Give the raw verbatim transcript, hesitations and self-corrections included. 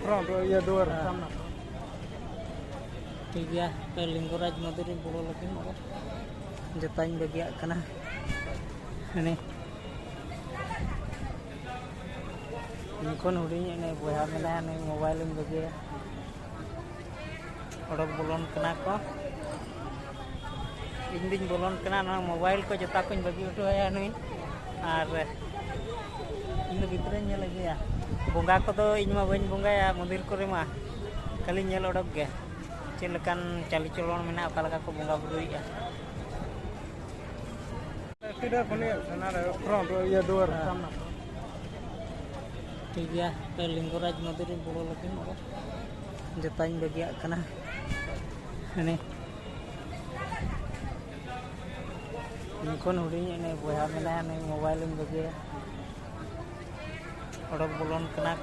Front ᱤᱭᱟᱹ ᱫᱩᱣᱟᱹᱨ ᱥᱟᱢᱱᱟ᱾ ᱴᱷᱤᱠ ᱜᱮᱭᱟ, ᱛᱚ ᱞᱤᱝᱜᱚᱨᱟᱡᱽ ᱢᱚᱱᱫᱤᱨ ᱨᱤᱧ ᱵᱚᱞᱚ ᱞᱟᱹᱜᱤᱫ ᱱᱚᱰᱮ ᱡᱚᱛᱟᱧ ᱵᱟᱹᱜᱤᱭᱟᱜ ᱠᱟᱱᱟ᱾ ᱦᱟᱱᱮ ᱤᱧ ᱠᱷᱚᱱ ᱦᱩᱰᱤᱧ ᱮᱱᱮ ᱵᱚᱭᱦᱟ ᱢᱮᱱᱟᱭᱟ, ᱩᱱᱤ ᱢᱳᱵᱟᱭᱤᱞᱤᱧ ᱵᱟᱹᱜᱤᱭᱟ᱾ ᱚᱰᱚᱠ ᱵᱚᱞᱚᱱ ᱠᱟᱱᱟ ᱠᱚ᱾ ᱤᱧ ᱫᱩᱧ ᱵᱚᱞᱚᱱ ᱠᱟᱱᱟ, ᱱᱚᱣᱟ ᱢᱳᱵᱟᱭᱤᱞ ᱠᱚ ᱡᱚᱛᱚ ᱠᱚᱧ ᱵᱟᱹᱜᱤ ᱦᱚᱴᱚ ᱟᱭᱟ ᱱᱩᱭ᱾ ᱟᱨ ᱤᱧ ᱫᱚ ᱜᱤᱫᱽᱨᱟᱹᱧ ᱧᱮᱞ ᱟᱹᱜᱩᱭᱟ᱾ ᱵᱚᱸᱜᱟ ᱠᱚᱫᱚ ᱤᱧ ᱢᱟ ᱵᱟᱹᱧ ᱵᱚᱸᱜᱟᱭᱟ ᱢᱚᱱᱫᱤᱨ ᱠᱚᱨᱮ ᱢᱟ, ᱠᱷᱟᱹᱞᱤ ᱧᱮᱞ ᱚᱰᱚᱠ ᱜᱮ᱾ ᱪᱮᱫ ᱞᱮᱠᱟᱱ ᱪᱟᱹᱞᱤ ᱪᱚᱞᱚᱱ ᱢᱮᱱᱟᱜᱼᱟ, ᱚᱠᱟ ᱞᱮᱠᱟ ᱠᱚ ᱵᱚᱸᱜᱟ ᱵᱩᱨᱩᱭᱮᱫᱼᱟ᱾ ᱯᱷᱨᱚᱱᱴ ᱤᱭᱟᱹ ᱫᱩᱣᱟᱹᱨ ᱥᱟᱢᱱᱟ᱾ ᱴᱷᱤᱠ ᱜᱮᱭᱟ, ᱛᱚ ᱞᱤᱝᱜᱚᱨᱟᱡᱽ ᱢᱚᱱᱫᱤᱨ ᱨᱤᱧ ᱵᱚᱞᱚ ᱞᱟᱹᱜᱤᱫ ᱱᱚᱰᱮ ᱡᱚᱛᱟᱧ ᱵᱟᱹᱜᱤᱭᱟᱜ ᱠᱟᱱᱟ᱾ ᱦᱟᱱᱮ ᱤᱧ ᱠᱷᱚᱱ ᱦᱩᱰᱤᱧ ᱮᱱᱮ ᱵᱚᱭᱦᱟ ᱢᱮᱱᱟᱭᱟ, ᱩᱱᱤ ᱢᱳᱵᱟᱭᱤᱞᱤᱧ ᱵᱟᱹᱜᱤᱭᱟ᱾ ᱚᱰᱚᱠ ᱵᱚᱞᱚᱱ ᱠᱟᱱᱟ᱾